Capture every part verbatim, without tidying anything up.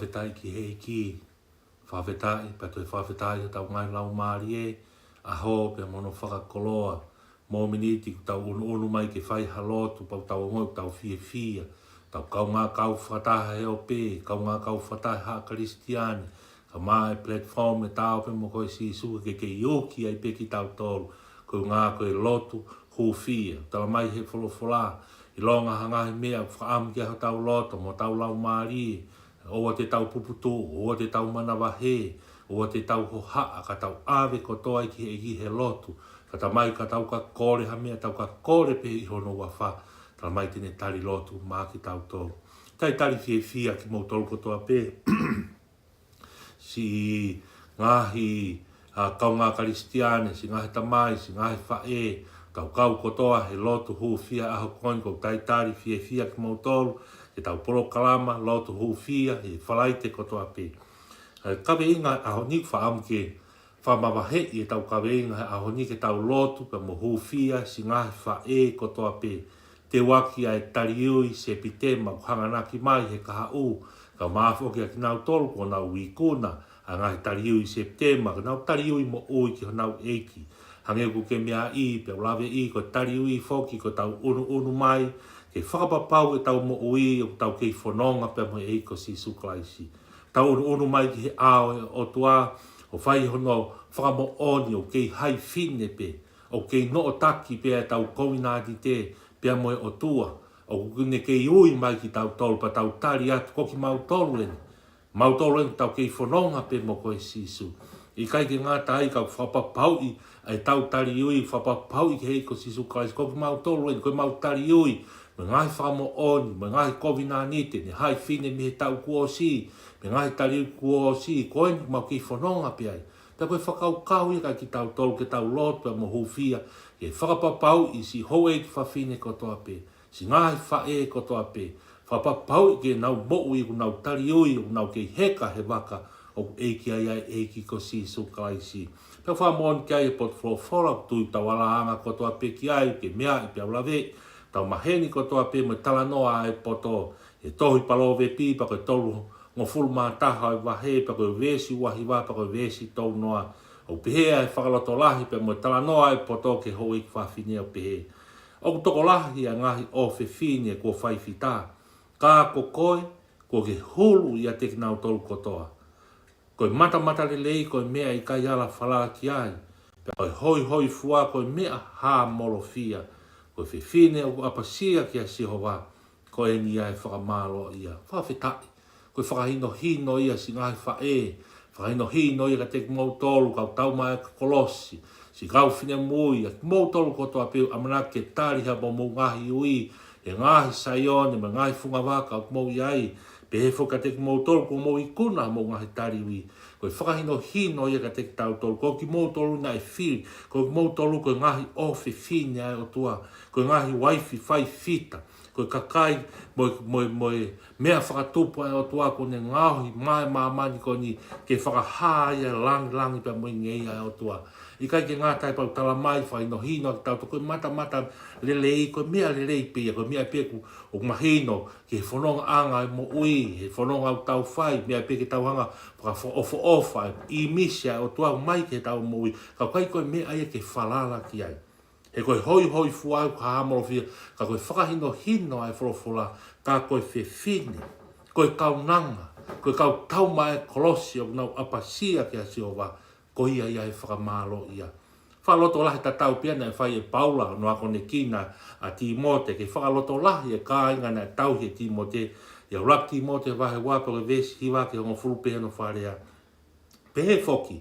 Fakafetaʻi ki he ʻEiki. Fakafetaʻi, pea toe fakafetaʻi hotau ngaahi laumālie, ʻaho pea mo hono fakakoloa. Mōmeniti kuo tau ʻunuʻunu mai ke fai ha lotu, pea ʻoku tau ongoʻi ʻoku tau fiefia. Tau kaungā kau fakataha he ope, kaungā kau fakataha he haʻa Kalisitiane, kae ʻumaʻā e platform ʻa e Ta ō pē mo koe Sīsū, ke kei uki ai pē kitautolu. Ko e ʻuhinga ko e lotu hūfia. Talamai he folofola, ʻilonga ha ngaahi meʻa ʻoku fakaʻamu ki ai hotau loto mo hotau laumālie, ʻoua te tau puputuʻu, ʻoua te tau manavahē, ʻoua te tau hohaʻa, ka tau ʻave kotoa ia ki he ʻEiki he lotu. Ka talamai ka tau ka kole ha meʻa, tau ka kole pē ʻi hono huafa. Talamai te ne tali lotu maʻa kitautolu. Talitali fiefia kimoutolu kotoa pē. Siʻi ngaahi, ʻa, kaungā Kalisitiane, siʻi ngaahi tamai, siʻi ngaahi faʻē, tau kau kotoa he lotu hūfia ʻaho ko eni. ʻOku ou talitali fiefia kimoutolu, ke tau polokalama lotu hūfia he Falaite kotoa pē. ʻA e kaveinga ʻaho ni ʻoku fakaʻamu ke fakamavaheʻi ʻetau kaveinga he ʻaho ni, ke tau lotu pea mo hūfia siʻi ngaahi faʻē kotoa pē. Teuaki ʻa e taliui Sepitema ʻoku hanganaki mai he kahaʻu, kae ʻumaʻā foki ʻa kinautolu kuo nau ikuna ʻa e ngaahi taliui Sepitema, ka nau taliui moʻui ki honau ʻEiki. Hangē ʻoku ke meaʻi pea u laveʻi, ko e taliui foki ko ʻetau ʻunuʻunu mai ke fakapapauʻi ʻetau moʻui ʻoku tau kei fononga pea mo e ʻEiki ko Sīsū Kalaisi. Tau ʻunuʻunu mai ki he ʻao ʻo e ʻOtua, ʻo fai hono fakamoʻoni ʻoku kei haʻi fine pē, ʻoku kei noʻotaki pē ʻetau kovinānite pea mo e ʻOtua, ʻoku ne kei ui mai kitautolu pea tau tali atu, ko kimautolu eni. Mautolu eni ʻoku tau kei fononga pē mo koe Sīsū. ʻIkai ke ngata ai, ka ʻoku fakapapauʻi ʻa ʻetau taliui, fakapapauʻi ki he ʻEiki ko Sīsū Kalaisi, ko kimautolu eni, ko ʻemau taliui, mo e ngaahi fakamoʻoni, mo e ngaahi kovinānite, ne haʻi fine mei he taʻu kuo ʻosi, mo e ngaahi taliui kuo ʻosi, ko eni ʻoku mau kei fononga pē ai. Pea ko e fakakaukau ia kiate kitautolu ke tau lotu pea mo hūfia, ke fakapapauʻi siʻi houʻeiki fafine kotoa pē, siʻi ngaahi faʻē kotoa pē, fakapapauʻi ke nau moʻui ʻoku nau taliui, ʻoku nau kei heka he vaka ʻoku ʻEiki ai ʻa e ʻEiki ko Sīsū Kalaisi. Pea fakamoʻoni ki ai e potu folofola, ʻoku tui ʻetau alanga kotoa pē ki ai, ke meaʻi pea u laveʻi, tau maheni kotoa pē mo e talanoa ʻa e poto, he tohi Palōvepi, pea ko e tolungofulu mā taha ʻo e vahe, pea ko e veesi ua hiva, pea ko e veesi tolu noa. ʻOku pehē ʻa e fakalotolahi pea mo e talanoa ʻa e poto ki he houʻeiki fafine, ʻoku pehē: ʻOku tokolahi ʻa e ngaahi ʻofefine kuo fai fita, ka ko koe, kuo ke hulu ʻiate kinautolu kotoa. Ko e matamatalelei ko e meʻa ʻikai ala falala ki ai, pea ko e hoihoifua ko e meʻa hāmolofia. Ko e fefine ʻoku ʻapasia kia Sihova, ko eni ia ʻe fakamālōʻia. Fakafetaʻi. Ko e fakahinohino ia siʻi ngaahi faʻē, fakahinohino ia kiate kimoutolu kau taumaʻa e kolosi, siʻi kau finemui, ʻa kimoutolu kotoa pē ʻoku ʻamanaki ke tali ha mo mou ngaahi ui he ngaahi Saione mo e ngaahi fungavaka ʻoku mou ʻi ai. Pehē foki kiate kimoutolu kuo mou ikuna mou ngaahi taliui. Ko e fakahinohino ia kiate kitautolu, ko kimoutolu naʻe fili, ko kimoutolu ko e ngaahi ʻofefine ʻa e ʻOtua, ko e ngaahi uaifi fai fita, ko e kakai mo, mo, mo e meʻa fakatupu ʻa e ʻOtua kuo ne ngaohi mai e māmani ko eni ke fakahā ai e langilangi pea mo e ngeia ʻa e ʻOtua. ʻIkai ke ngata ai, pea ʻoku talamai, fakahinohino kiate kitautolu ko e matamatalelei, ko e meʻa lelei pē ia, ko e meʻa pē ʻoku, ʻoku mahino ki he fonongaʻanga ʻo e moʻui, he fononga ʻoku tau fai, meʻa pē ke tau hanga ʻo fakaʻofoʻofa e ʻīmisi ʻa e ʻOtua mai ki heʻetau moʻui, ka ʻoku ʻikai ko e meʻa ia ke falala ki ai. He ko e hoihoifua ʻoku hāmolofia, ka ko e fakahinohino ʻa e folofola, ka ko e fefine, ko e kaunanga, ko e kau taumaʻa e kolosi ʻoku nau ʻapasia kia Sihova, ko ia ia ʻe fakamālōʻia. Fakalotolahi tatau pē ia naʻe fai ʻe Paula ʻi hono akonekina ʻa Tīmote, ke fakalotolahi e kāinga naʻe tauhi ʻe Tīmote, ʻi he ʻuluaki Tīmote vahe ua pea ko e veesi hiva ki he hongofulu pē hono fakalea. Pehē foki: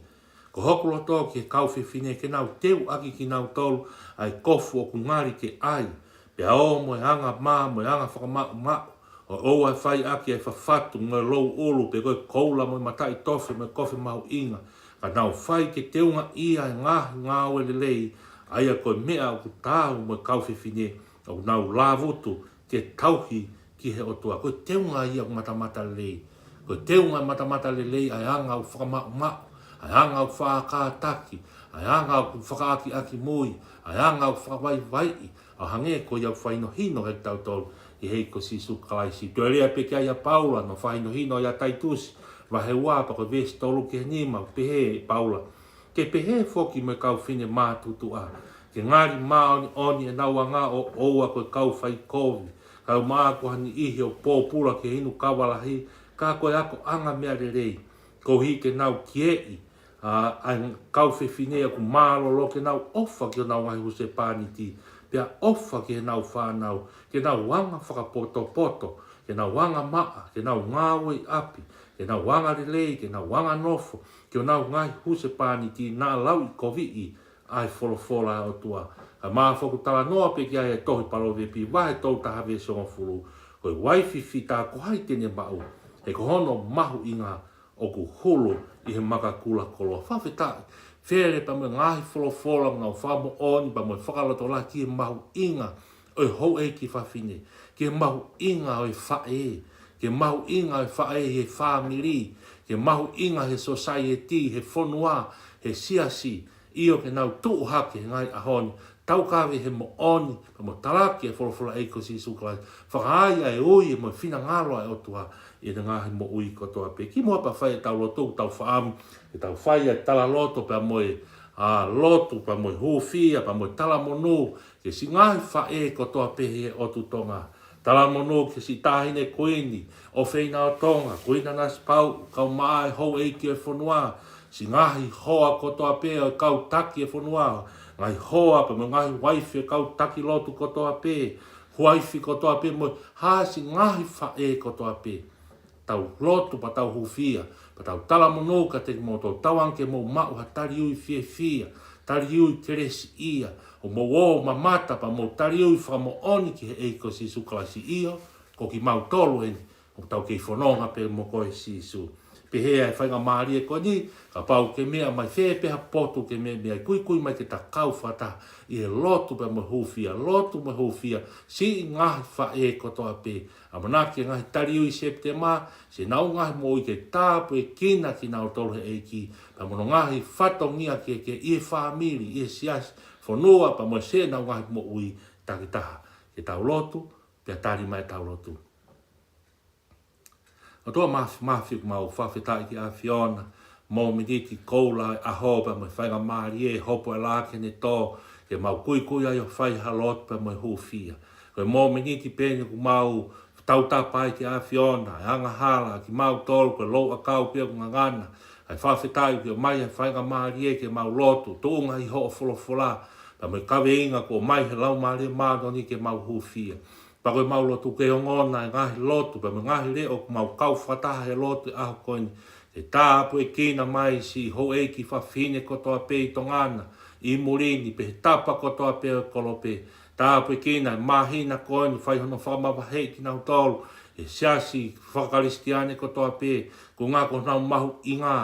Ko hoku loto ki he kau fefine, ke nau teu ʻaki kinautolu ʻa e kofu ʻoku ngali ke ʻai, pea ō mo e anga mā mo e anga fakamaʻumaʻu, ʻo ʻoua ʻe fai ʻaki ʻa e fafatu mo e louʻulu, pe ko e koula mo e mataʻitofe mo e kofe mahuʻinga, ka nau fai ke teungaʻia e ngaahi ngāue lelei, ʻa ia ko e meʻa ʻoku taau mo e kau fefine ʻoku nau lāvutu ke tauhi ki he ʻOtua. Ko e teunga ia ʻoku matamatalelei. Ko e teunga matamatalelei ʻa e anga ʻoku fakamaʻumaʻu, ʻa e anga ʻoku faʻa kātaki, ʻa e anga ʻoku fakaʻakiʻakimui, ʻa e anga ʻoku fakavaivaiʻi, ʻo hangē ko ia ʻoku fakahinohino kiate kitautolu ʻi ʻi he ʻEiki ko Sīsū Kalaisi. Toe lea pē ki ai ʻa Paula, ʻi hono fakahinohino ʻia Taitusi, vahe ua pea ko e veesi tolu ki he nima, pehē ʻe Paula: Ke pehē foki mo e kau fefine mātuʻutuʻa, ke ngali māʻoniʻoni ʻenau anga ʻo ʻoua ko e kau faikovi, kae ʻumaʻā ko ha niʻihi ʻoku pōpula ki he inu kava lahi, ka ko e akoʻanga meʻalelei, koeʻuhi ke nau kieʻi ʻa, ʻa e kau fefine ʻoku mālōlō, ke nau ʻofa ki honau ngaahi husepāniti, pea ʻofa ki heʻenau fānau, ke nau anga fakapotopoto, ke nau anga maʻa, ke nau ngāue ʻi ʻapi, ke nau anga lelei, ke nau anga nofo ki honau ngaahi husepāniti, naʻa lauʻikoviʻi ʻa e folofola ʻa e ʻOtua. Kae ʻumaʻā foki ʻoku talanoa pē ki ai e tohi Palōvepi vahe tolu taha veesi hongofulu: Ko e uaifi fita ko hai te ne maʻu, he ko hono mahuʻinga ʻoku hulu ʻi he makakula koloa. Fakafetaʻi. Fele pea mo e ngaahi folofola ʻoku nau fakamoʻoni pea mo e fakalotolahi ki he mahuʻinga ʻo e houʻeiki fafine, ki he mahuʻinga ʻo e faʻē, ki he mahuʻinga ʻo e faʻē he fāmili, ki he mahuʻinga he sōsaieti, he fonua, he siasi, ʻio, ke nau tuʻu hake he ngaahi ʻaho ni, taukaveʻi he moʻoni pea mo talaki e folofola ʻa e ʻEiki ko Sīsū Kalaisi, fakaai ʻa e ui mo e finangalo ʻa e ʻOtua ʻi he ngaahi moʻui kotoa pē. Kimuʻa pea fai ʻetau lotu, ʻoku tau fakaʻamu ke tau fai ʻa e talaloto pea mo e, ʻa, lotu pea mo e hūfia pea mo e talamonū ki he siʻi ngaahi faʻē kotoa pē he ʻotu Tonga. Talamonū ki he siʻi Taʻahine Kuini ʻofeina ʻo Tonga, Kuini Nanasipauʻu, kae ʻumaʻā e houʻeiki ʻo e fonua, siʻi ngaahi hoa kotoa pē ʻo e kau taki ʻo e fonua, ngaahi hoa pea mo e ngaahi uaifi ʻo e kau taki lotu kotoa pē, uaifi kotoa pē mo e hā, siʻi ngaahi faʻē kotoa pē. Tau lotu pea tau hūfia, pea tau talamonū kiate kimoutolu, tauange ke mou maʻu ha taliui fiefia, taliui kelesiʻia, ʻo mou ō ʻo mamata pea mou taliui fakamoʻoni ki he ʻEiki ko Sīsū Kalaisi. ʻIo, ko kimautolu eni ʻoku tau kei fononga pē mo koe Sīsū. Pehē ʻa e faingamālie ko eni, kapau ʻoku ke meʻa mai fē pē ha potu ʻoku ke meʻa mai ai, kuikui mai ke ta kau fakataha ʻi he lotu pea mo e hūfia, lotu mo e hūfia siʻi ngaahi faʻē kotoa pē. ʻAmanaki e ngaahi taliui Sepitema, siʻenau ngaahi moʻui ke tāpuekina kinautolu ʻe he ʻEiki, pea mo hono ngaahi fatongia kehekehe ʻi he fāmili, ʻi he siasi, fonua, pea mo siʻenau ngaahi moʻui takitaha. Ke tau lotu, pea tali mai ʻetau lotu. ʻOtua Māfimafi, ʻoku mau fakafetaʻi ki he ʻAfiona, mōmeniti koula ʻo e ʻaho pea mo e faingamālie ʻe hopo ʻa e lā ki heʻene tō, ke mau kuikui ai ʻo fai ha lotu pea mo e hūfia. Ko e mōmeniti pē eni ʻoku mau tautapa ai ki he ʻAfiona, ʻa e angahala ʻa kimautolu, ko e louʻakau pē ʻoku ngangana. Kae fakafetaʻi kuo ʻomai ʻa e faingamālie ke mau lotu, tuʻunga ʻi hoʻo folofola, pea mo e kaveinga kuo ʻomai ʻe he Laumālie Māʻoniʻoni ke mau hūfia. Pea ko ʻemau lotu ke ongona e ngaahi lotu pea mo e ngaahi leʻo ʻoku mau kau fakataha he lotu he ʻaho ko eni. Ke tāpuekina mai siʻi houʻeiki fafine kotoa pē ʻi Tonga na, ʻi muli ni, pea ʻi he tapa kotoa pē ʻo e kolope. Tāpuekina e māhina ko eni, fai hono fakamavaheʻi kinautolu ʻe he siasi faka-Kalisitiane kotoa pē, koeʻuhi ko honau mahuʻinga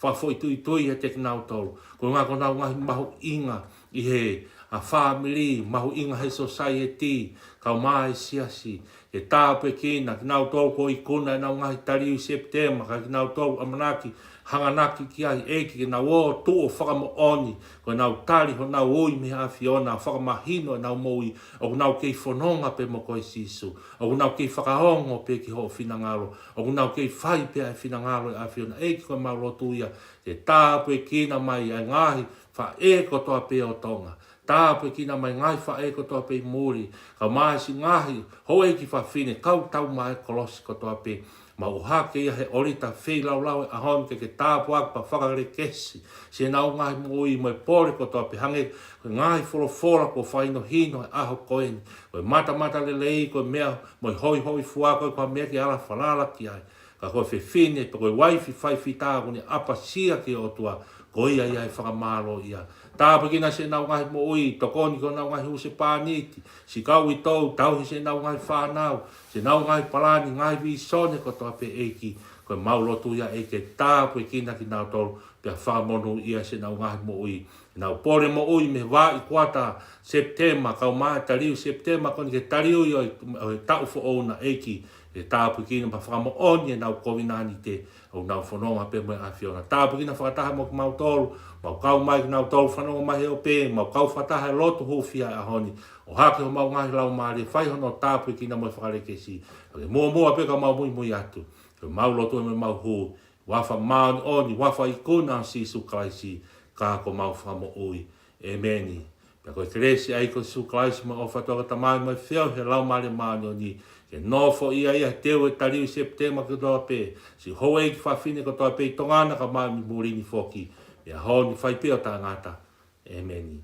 fakafoʻituitui ʻiate kinautolu, koeʻuhi ko honau ngaahi mahuʻinga ʻi he, ʻa, fāmili, mahuʻinga he sōsaieti, kae ʻumaʻā e siasi. Ke tāpuekina kinautolu kuo ikuna ʻenau ngaahi taliui Sepitema, ka ko kinautolu ʻoku ʻamanaki hanganaki ki ai, ʻEiki, ke nau ō ʻo tuʻu ʻo fakamoʻoni kuo nau tali honau ui mei he ʻAfiona, fakamahino ʻenau moʻui ʻoku nau kei fononga pē mo koe Sīsū, ʻoku nau kei fakaongo pē ki hoʻo finangalo, ʻoku nau kei fai pē ʻa e finangalo ʻo e ʻAfiona. ʻEiki, ko ʻemau lotu ia, ke tāpuekina mai ʻa e ngaahi faʻē kotoa pē ʻo Tonga. Tāpuekina mai e ngaahi faʻē kotoa pē ʻi muli, kae ʻumaʻā siʻi ngaahi houʻeiki fafine kau tau mai e kolosi kotoa pē. Mau ʻohake ia he ʻolita feilaulau ʻo e ʻaho ni ke ke tāpuaki pea fakalekesi siʻenau ngaahi moʻui mo e pole kotoa pē, hangē ko e ngaahi folofola kuo fakahinohino he ʻaho ko eni. Ko e matamatalelei ko e meʻa, mo e hoihoifua ko e, ko ha meʻa ke ala falala ki ai. Ka ko e fefine pe ko e uaifi fai fita ʻoku ne ʻapasia ki he ʻOtua, ko ia ia ʻe fakamālōʻia. Tāpuekina siʻenau ngaahi moʻui, tokoni ki honau ngaahi husepāniti, siʻi kau uitou, tauhi siʻenau ngaahi fānau, siʻenau ngaahi palani, ngaahi vīsone kotoa pē, ʻEiki. Ko ʻemau lotu ia, ʻEiki, ke tāpuekina kinautolu pea fakamonūʻia siʻenau ngaahi moʻui. ʻEnau pole moʻui mei he vaʻa kuata Sepitema, kae ʻumaʻā e taliui Sepitema ko eni ki he taliui ʻo e, ʻo e taʻu foʻou na, ʻEiki, Ke tāpuekina pea fakamoʻoni ʻenau kovinānite ʻoku nau fononga pē mo e ʻAfiona. Tāpuekina fakataha mo kimautolu, mau kau mai kinautolu fanongo mai he ope, mau kau fakataha he lotu hūfia he ʻaho ni. ʻOhake homau ngaahi laumālie, fai hono tāpuekina mo e fakalekesi. Ke muʻomuʻa pē ka mau muimui atu. Ke mau lotu mo mau hū, huafa māʻoniʻoni, huafa ikuna ʻo Sīsū Kalaisi, ka ko homau Fakamoʻui. ʻEmeni. Pea ko e kelesi ʻa e ʻEiki ko Sīsū Kalaisi mo e ʻofa ʻa e ʻOtua ko e Tamai mo e feohi ʻa e Laumālie Māʻoniʻoni, ke nofoʻia ʻi he teu ʻo e taʻu ʻo Sepitema kotoa pē, siʻi houʻeiki fafine kotoa pē ʻi Tonga na kae ʻumaʻā ʻi muli ni foki, ʻi he ʻaho ni fai pē ʻo taʻengata. ʻEmeni.